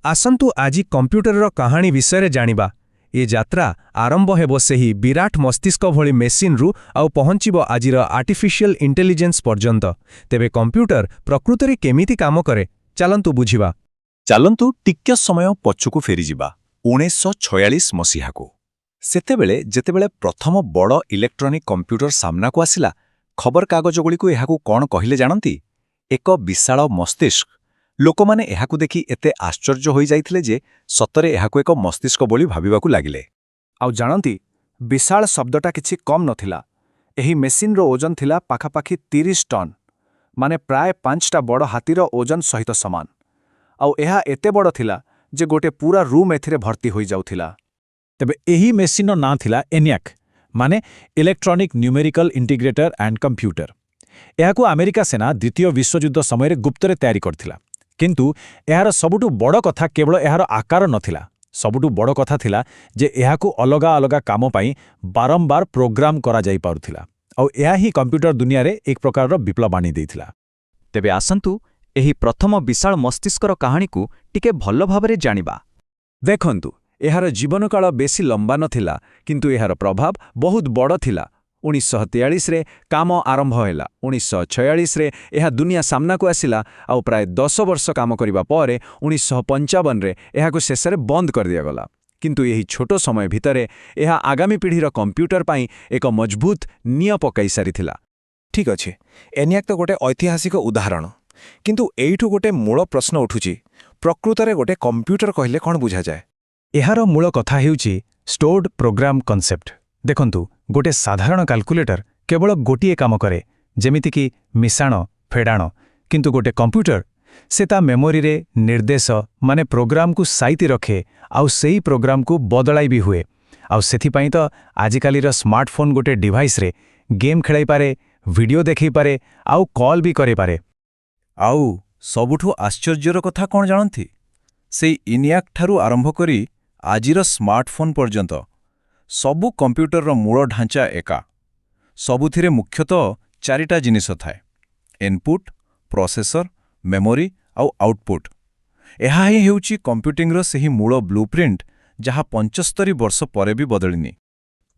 ଆସନ୍ତୁ, ଆଜି କମ୍ପ୍ୟୁଟରର କାହାଣୀ ବିଷୟରେ ଜାଣିବା। ଏ ଯାତ୍ରା ଆରମ୍ଭ ହେବ ସେହି ବିରାଟ ମସ୍ତିଷ୍କ ଭଳି ମେସିନ୍ରୁ ଆଉ ପହଞ୍ଚିବ ଆଜିର ଆର୍ଟିଫିସିଆଲ ଇଣ୍ଟେଲିଜେନ୍ସ ପର୍ଯ୍ୟନ୍ତ। ତେବେ କମ୍ପ୍ୟୁଟର ପ୍ରକୃତରେ କେମିତି କାମ କରେ, ଚାଲନ୍ତୁ ବୁଝିବା। ଚାଲନ୍ତୁ, ଟିକେ ସମୟ ପଛକୁ ଫେରିଯିବା 1946 ମସିହାକୁ। ସେତେବେଳେ ଯେତେବେଳେ ପ୍ରଥମ ବଡ଼ ଇଲେକ୍ଟ୍ରୋନିକ୍ କମ୍ପ୍ୟୁଟର ସାମ୍ନାକୁ ଆସିଲା, ଖବରକାଗଜଗୁଡ଼ିକୁ ଏହାକୁ କ'ଣ କହିଲେ ଜାଣନ୍ତି? ଏକ ବିଶାଳ ମସ୍ତିଷ୍କ। ଲୋକମାନେ ଏହାକୁ ଦେଖି ଏତେ ଆଶ୍ଚର୍ଯ୍ୟ ହୋଇଯାଇଥିଲେ ଯେ ସତରେ ଏହାକୁ ଏକ ମସ୍ତିଷ୍କ ବୋଲି ଭାବିବାକୁ ଲାଗିଲେ। ଆଉ ଜାଣନ୍ତି, ବିଶାଳ ଶବ୍ଦଟା କିଛି କମ୍ ନଥିଲା। ଏହି ମେସିନ୍ର ଓଜନ ଥିଲା ପାଖାପାଖି 30 ଟନ୍, ମାନେ ପ୍ରାୟ 5ଟା ବଡ଼ ହାତୀର ଓଜନ ସହିତ ସମାନ। ଆଉ ଏହା ଏତେ ବଡ଼ ଥିଲା ଯେ ଗୋଟେ ପୁରା ରୁମ୍ ଏଥିରେ ଭର୍ତ୍ତି ହୋଇଯାଉଥିଲା। ତେବେ ଏହି ମେସିନ୍ର ନାଁ ଥିଲା ଏନିଆକ୍, ମାନେ Electronic Numerical Integrator and Computer। ଏହାକୁ ଆମେରିକା ସେନା ଦ୍ୱିତୀୟ ବିଶ୍ୱଯୁଦ୍ଧ ସମୟରେ ଗୁପ୍ତରେ ତିଆରି କରିଥିଲା। କିନ୍ତୁ ଏହାର ସବୁଠୁ ବଡ଼ କଥା କେବଳ ଏହାର ଆକାର ନଥିଲା। ସବୁଠୁ ବଡ଼ କଥା ଥିଲା ଯେ ଏହାକୁ ଅଲଗା ଅଲଗା କାମ ପାଇଁ ବାରମ୍ବାର ପ୍ରୋଗ୍ରାମ କରାଯାଇପାରୁଥିଲା। ଆଉ ଏହା ହିଁ କମ୍ପ୍ୟୁଟର ଦୁନିଆରେ ଏକ ପ୍ରକାରର ବିପ୍ଳବ ଆଣି ଦେଇଥିଲା। ତେବେ ଆସନ୍ତୁ, ଏହି ପ୍ରଥମ ବିଶାଳ ମସ୍ତିଷ୍କର କାହାଣୀକୁ ଟିକେ ଭଲ ଭାବରେ ଜାଣିବା। ଦେଖନ୍ତୁ, ଏହାର ଜୀବନକାଳ ବେଶୀ ଲମ୍ବା ନଥିଲା, କିନ୍ତୁ ଏହାର ପ୍ରଭାବ ବହୁତ ବଡ଼ ଥିଲା। 1943ରେ କାମ ଆରମ୍ଭ ହେଲା, 1946ରେ ଏହା ଦୁନିଆ ସାମ୍ନାକୁ ଆସିଲା ଆଉ ପ୍ରାୟ 10 ବର୍ଷ କାମ କରିବା ପରେ 1955ରେ ଏହାକୁ ଶେଷରେ ବନ୍ଦ କରିଦିଆଗଲା। କିନ୍ତୁ ଏହି ଛୋଟ ସମୟ ଭିତରେ ଏହା ଆଗାମୀ ପିଢ଼ିର କମ୍ପ୍ୟୁଟର ପାଇଁ ଏକ ମଜବୁତ ନିଅଁ ପକାଇ ସାରିଥିଲା। ଠିକ୍ ଅଛି, ଏନିଆକ୍ ତ ଗୋଟେ ଐତିହାସିକ ଉଦାହରଣ। କିନ୍ତୁ ଏଇଠୁ ଗୋଟେ ମୂଳ ପ୍ରଶ୍ନ ଉଠୁଛି, ପ୍ରକୃତରେ ଗୋଟେ କମ୍ପ୍ୟୁଟର କହିଲେ କ'ଣ ବୁଝାଯାଏ? ଏହାର ମୂଳ କଥା ହେଉଛି ଷ୍ଟୋର୍ଡ ପ୍ରୋଗ୍ରାମ କନସେପ୍ଟ। ଦେଖନ୍ତୁ, ଗୋଟେ ସାଧାରଣ କାଲକୁଲେଟର କେବଳ ଗୋଟିଏ କାମ କରେ, ଯେମିତିକି ମିଶାଣ ଫେଡ଼ାଣ। କିନ୍ତୁ ଗୋଟେ କମ୍ପ୍ୟୁଟର, ସେ ତା ମେମୋରିରେ ନିର୍ଦ୍ଦେଶ ମାନେ ପ୍ରୋଗ୍ରାମକୁ ସାଇତି ରଖେ ଆଉ ସେଇ ପ୍ରୋଗ୍ରାମକୁ ବଦଳାଇ ବି ହୁଏ। ଆଉ ସେଥିପାଇଁ ତ ଆଜିକାଲିର ସ୍ମାର୍ଟଫୋନ୍ ଗୋଟେ ଡିଭାଇସ୍ରେ ଗେମ୍ ଖେଳାଇପାରେ, ଭିଡ଼ିଓ ଦେଖେଇପାରେ ଆଉ କଲ୍ ବି କରେଇପାରେ। ଆଉ ସବୁଠୁ ଆଶ୍ଚର୍ଯ୍ୟର କଥା କ'ଣ ଜାଣନ୍ତି? ସେଇ ଇନିଆକ୍ ଠାରୁ ଆରମ୍ଭ କରି ଆଜିର ସ୍ମାର୍ଟଫୋନ୍ ପର୍ଯ୍ୟନ୍ତ ସବୁ କମ୍ପ୍ୟୁଟରର ମୂଳ ଢାଞ୍ଚା ଏକା। ସବୁଥିରେ ମୁଖ୍ୟତଃ ଚାରିଟା ଜିନିଷ ଥାଏ: ଇନପୁଟ୍, ପ୍ରୋସେସର, ମେମୋରି ଆଉ ଆଉଟପୁଟ୍। ଏହା ହିଁ ହେଉଛି କମ୍ପ୍ୟୁଟିଂର ସେହି ମୂଳ ବ୍ଲୁପ୍ରିଣ୍ଟ, ଯାହା 75 ବର୍ଷ ପରେ ବି ବଦଳିନି।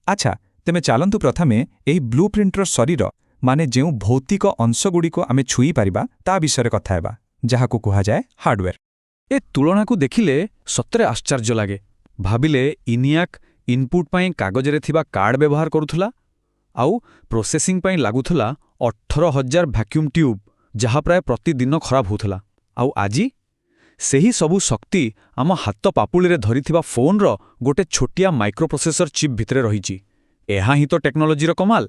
ଆଚ୍ଛା, ତେବେ ଚାଲନ୍ତୁ, ପ୍ରଥମେ ଏହି ବ୍ଲୁପ୍ରିଣ୍ଟର ଶରୀର, ମାନେ ଯେଉଁ ଭୌତିକ ଅଂଶଗୁଡ଼ିକୁ ଆମେ ଛୁଇଁପାରିବା, ତା ବିଷୟରେ କଥା ହେବା, ଯାହାକୁ କୁହାଯାଏ ହାର୍ଡୱେର୍। ଏ ତୁଳନାକୁ ଦେଖିଲେ ସତରେ ଆଶ୍ଚର୍ଯ୍ୟ ଲାଗେ। ଭାବିଲେ, ଇନିଆକ୍ ଇନପୁଟ୍ ପାଇଁ କାଗଜରେ ଥିବା କାର୍ଡ଼ ବ୍ୟବହାର କରୁଥିଲା ଆଉ ପ୍ରୋସେସିଂ ପାଇଁ ଲାଗୁଥିଲା 18,000 ଭ୍ୟାକ୍ୟୁମ୍ ଟ୍ୟୁବ୍, ଯାହା ପ୍ରାୟ ପ୍ରତିଦିନ ଖରାପ ହେଉଥିଲା। ଆଉ ଆଜି ସେହି ସବୁ ଶକ୍ତି ଆମ ହାତ ପାପୁଳିରେ ଧରିଥିବା ଫୋନ୍ର ଗୋଟେ ଛୋଟିଆ ମାଇକ୍ରୋପ୍ରୋସେସର ଚିପ୍ ଭିତରେ ରହିଛି। ଏହା ହିଁ ତ ଟେକ୍ନୋଲୋଜିର କମାଲ।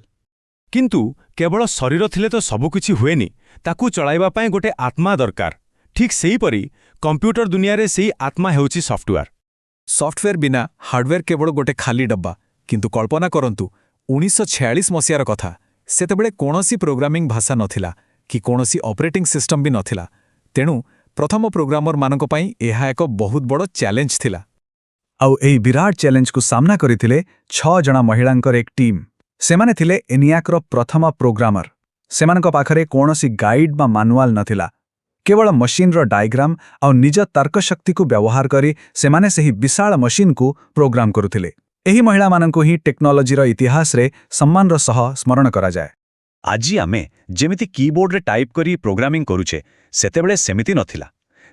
କିନ୍ତୁ କେବଳ ଶରୀର ଥିଲେ ତ ସବୁକିଛି ହୁଏନି। ତାକୁ ଚଳାଇବା ପାଇଁ ଗୋଟେ ଆତ୍ମା ଦରକାର। ଠିକ୍ ସେହିପରି କମ୍ପ୍ୟୁଟର ଦୁନିଆରେ ସେଇ ଆତ୍ମା ହେଉଛି ସଫ୍ଟୱେୟାର। ସଫ୍ଟୱେର୍ ବିନା ହାର୍ଡୱେର୍ କେବଳ ଗୋଟେ ଖାଲି ଡବ୍ବା। କିନ୍ତୁ କଳ୍ପନା କରନ୍ତୁ, 1946 ମସିହାର କଥା। ସେତେବେଳେ କୌଣସି ପ୍ରୋଗ୍ରାମିଂ ଭାଷା ନଥିଲା କି କୌଣସି ଅପରେଟିଂ ସିଷ୍ଟମ ବି ନଥିଲା। ତେଣୁ ପ୍ରଥମ ପ୍ରୋଗ୍ରାମରମାନଙ୍କ ପାଇଁ ଏହା ଏକ ବହୁତ ବଡ଼ ଚ୍ୟାଲେଞ୍ଜ ଥିଲା। ଆଉ ଏହି ବିରାଟ ଚ୍ୟାଲେଞ୍ଜକୁ ସାମ୍ନା କରିଥିଲେ ଛଅ ଜଣ ମହିଳାଙ୍କର ଏକ ଟିମ୍। ସେମାନେ ଥିଲେ ଏନିଆକ୍ର ପ୍ରଥମ ପ୍ରୋଗ୍ରାମର। ସେମାନଙ୍କ ପାଖରେ କୌଣସି ଗାଇଡ୍ ବା ମାନୁଆଲ ନଥିଲା। କେବଳ ମସିନ୍ର ଡାଇଗ୍ରାମ ଆଉ ନିଜ ତର୍କଶକ୍ତିକୁ ବ୍ୟବହାର କରି ସେମାନେ ସେହି ବିଶାଳ ମସିନ୍କୁ ପ୍ରୋଗ୍ରାମ କରୁଥିଲେ। ଏହି ମହିଳାମାନଙ୍କୁ ହିଁ ଟେକ୍ନୋଲୋଜିର ଇତିହାସରେ ସମ୍ମାନର ସହ ସ୍ମରଣ କରାଯାଏ। ଆଜି ଆମେ ଯେମିତି କିବୋର୍ଡରେ ଟାଇପ୍ କରି ପ୍ରୋଗ୍ରାମିଂ କରୁଛେ, ସେତେବେଳେ ସେମିତି ନଥିଲା।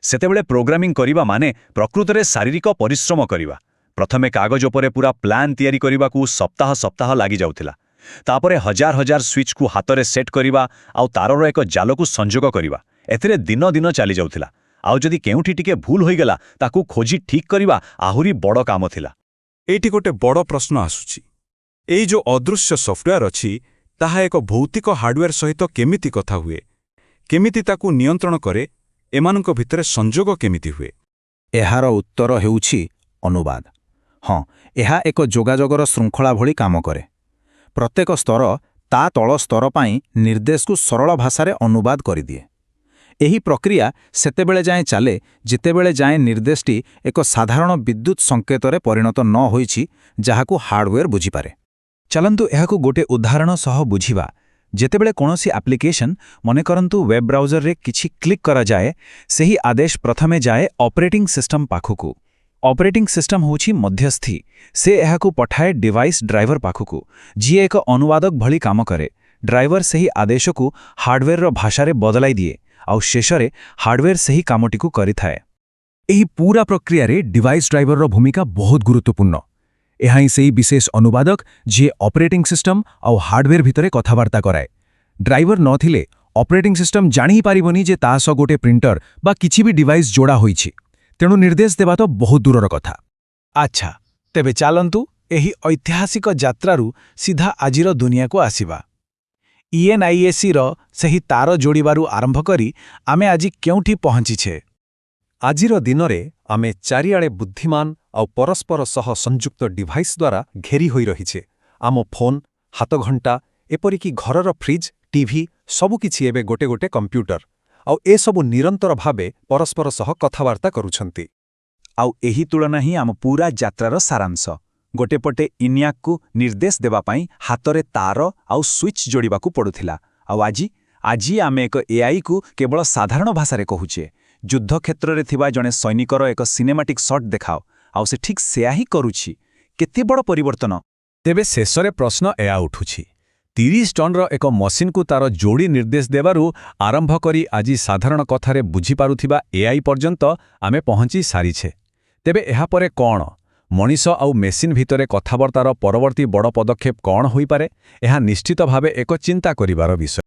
ସେତେବେଳେ ପ୍ରୋଗ୍ରାମିଂ କରିବା ମାନେ ପ୍ରକୃତରେ ଶାରୀରିକ ପରିଶ୍ରମ କରିବା। ପ୍ରଥମେ କାଗଜ ଉପରେ ପୁରା ପ୍ଲାନ୍ ତିଆରି କରିବାକୁ ସପ୍ତାହ ସପ୍ତାହ ଲାଗିଯାଉଥିଲା। ତାପରେ ହଜାର ହଜାର ସୁଇଚ୍କୁ ହାତରେ ସେଟ୍ କରିବା ଆଉ ତାରର ଏକ ଜାଲକୁ ସଂଯୋଗ କରିବା, ଏଥିରେ ଦିନ ଦିନ ଚାଲିଯାଉଥିଲା। ଆଉ ଯଦି କେଉଁଠି ଟିକେ ଭୁଲ ହୋଇଗଲା, ତାକୁ ଖୋଜି ଠିକ୍ କରିବା ଆହୁରି ବଡ଼ କାମ ଥିଲା। ଏଇଠି ଗୋଟେ ବଡ଼ ପ୍ରଶ୍ନ ଆସୁଛି। ଏଇ ଯୋଉ ଅଦୃଶ୍ୟ ସଫ୍ଟୱେୟାର ଅଛି, ତାହା ଏକ ଭୌତିକ ହାର୍ଡୱେୟାର ସହିତ କେମିତି କଥା ହୁଏ? କେମିତି ତାକୁ ନିୟନ୍ତ୍ରଣ କରେ? ଏମାନଙ୍କ ଭିତରେ ସଂଯୋଗ କେମିତି ହୁଏ? ଏହାର ଉତ୍ତର ହେଉଛି ଅନୁବାଦ। ହଁ, ଏହା ଏକ ଯୋଗାଯୋଗର ଶୃଙ୍ଖଳା ଭଳି କାମ କରେ। ପ୍ରତ୍ୟେକ ସ୍ତର ତା ତଳ ସ୍ତର ପାଇଁ ନିର୍ଦ୍ଦେଶକୁ ସରଳ ଭାଷାରେ ଅନୁବାଦ କରିଦିଏ। ଏହି ପ୍ରକ୍ରିୟା ସେତେବେଳେ ଯାଏଁ ଚାଲେ, ଯେତେବେଳେ ଯାଏଁ ନିର୍ଦ୍ଦେଶଟି ଏକ ସାଧାରଣ ବିଦ୍ୟୁତ୍ ସଂକେତରେ ପରିଣତ ନ ହୋଇଛି, ଯାହାକୁ ହାର୍ଡୱେର୍ ବୁଝିପାରେ। ଚାଲନ୍ତୁ, ଏହାକୁ ଗୋଟେ ଉଦାହରଣ ସହ ବୁଝିବା। ଯେତେବେଳେ କୌଣସି ଆପ୍ଲିକେସନ୍, ମନେକରନ୍ତୁ ୱେବ୍ ବ୍ରାଉଜରରେ କିଛି କ୍ଲିକ୍ କରାଯାଏ, ସେହି ଆଦେଶ ପ୍ରଥମେ ଯାଏ ଅପରେଟିଂ ସିଷ୍ଟମ୍ ପାଖକୁ। ଅପରେଟିଂ ସିଷ୍ଟମ୍ ହେଉଛି ମଧ୍ୟସ୍ଥି। ସେ ଏହାକୁ ପଠାଏ ଡିଭାଇସ୍ ଡ୍ରାଇଭର ପାଖକୁ, ଯିଏ ଏକ ଅନୁବାଦକ ଭଳି କାମ କରେ। ଡ୍ରାଇଭର ସେହି ଆଦେଶକୁ ହାର୍ଡୱେର୍ର ଭାଷାରେ ବଦଳାଇ ଦିଏ, ଆଉ ଶେଷରେ ହାର୍ଡୱେର୍ ସେହି କାମଟିକୁ କରିଥାଏ। ଏହି ପୂରା ପ୍ରକ୍ରିୟାରେ ଡିଭାଇସ୍ ଡ୍ରାଇଭରର ଭୂମିକା ବହୁତ ଗୁରୁତ୍ୱପୂର୍ଣ୍ଣ। ଏହା ହିଁ ସେହି ବିଶେଷ ଅନୁବାଦକ, ଯିଏ ଅପରେଟିଂ ସିଷ୍ଟମ ଆଉ ହାର୍ଡୱେର୍ ଭିତରେ କଥାବାର୍ତ୍ତା କରାଏ। ଡ୍ରାଇଭର ନଥିଲେ ଅପରେଟିଂ ସିଷ୍ଟମ ଜାଣି ହିଁ ପାରିବନି ଯେ ତା ସହ ଗୋଟେ ପ୍ରିଣ୍ଟର ବା କିଛି ବି ଡିଭାଇସ୍ ଯୋଡ଼ା ହୋଇଛି। ତେଣୁ ନିର୍ଦ୍ଦେଶ ଦେବା ତ ବହୁତ ଦୂରର କଥା। ଆଚ୍ଛା, ତେବେ ଚାଲନ୍ତୁ ଏହି ଐତିହାସିକ ଯାତ୍ରାରୁ ସିଧା ଆଜିର ଦୁନିଆକୁ ଆସିବା। ଇଏନ୍ଆଇଏସିର ସେହି ତାର ଯୋଡ଼ିବାରୁ ଆରମ୍ଭ କରି ଆମେ ଆଜି କେଉଁଠି ପହଞ୍ଚିଛେ? ଆଜିର ଦିନରେ ଆମେ ଚାରିଆଡ଼େ ବୁଦ୍ଧିମାନ ଆଉ ପରସ୍ପର ସହ ସଂଯୁକ୍ତ ଡିଭାଇସ୍ ଦ୍ୱାରା ଘେରି ହୋଇ ରହିଛେ। ଆମ ଫୋନ୍, ହାତଘଣ୍ଟା, ଏପରିକି ଘରର ଫ୍ରିଜ୍, ଟିଭି, ସବୁକିଛି ଏବେ ଗୋଟେ ଗୋଟେ କମ୍ପ୍ୟୁଟର। ଆଉ ଏସବୁ ନିରନ୍ତର ଭାବେ ପରସ୍ପର ସହ କଥାବାର୍ତ୍ତା କରୁଛନ୍ତି। ଆଉ ଏହି ତୁଳନା ହିଁ ଆମ ପୂରା ଯାତ୍ରାର ସାରାଂଶ। ଗୋଟେ ପଟେ ଇନିଆକ୍କୁ ନିର୍ଦ୍ଦେଶ ଦେବା ପାଇଁ ହାତରେ ତାର ଆଉ ସୁଇଚ୍ ଯୋଡ଼ିବାକୁ ପଡୁଥିଲା, ଆଉ ଆଜି ଆମେ ଏକ ଏଆଇକୁ କେବଳ ସାଧାରଣ ଭାଷାରେ କହୁଛେ, ଯୁଦ୍ଧକ୍ଷେତ୍ରରେ ଥିବା ଜଣେ ସୈନିକର ଏକ ସିନେମାଟିକ୍ ସଟ୍ ଦେଖାଅ, ଆଉ ସେ ଠିକ୍ ସେୟା ହିଁ କରୁଛି। କେତେ ବଡ଼ ପରିବର୍ତ୍ତନ! ତେବେ ଶେଷରେ ପ୍ରଶ୍ନ ଏହା ଉଠୁଛି, 30 ଟନ୍ର ଏକ ମସିନ୍କୁ ତାର ଯୋଡ଼ି ନିର୍ଦ୍ଦେଶ ଦେବାରୁ ଆରମ୍ଭ କରି ଆଜି ସାଧାରଣ କଥାରେ ବୁଝିପାରୁଥିବା ଏଆଇ ପର୍ଯ୍ୟନ୍ତ ଆମେ ପହଞ୍ଚି ସାରିଛେ। ତେବେ ଏହାପରେ କ'ଣ? ମଣିଷ ଆଉ ମେସିନ୍ ଭିତରେ କଥାବାର୍ତ୍ତାର ପରବର୍ତ୍ତୀ ବଡ଼ ପଦକ୍ଷେପ କ'ଣ ହୋଇପାରେ? ଏହା ନିଶ୍ଚିତ ଭାବେ ଏକ ଚିନ୍ତା କରିବାର ବିଷୟ।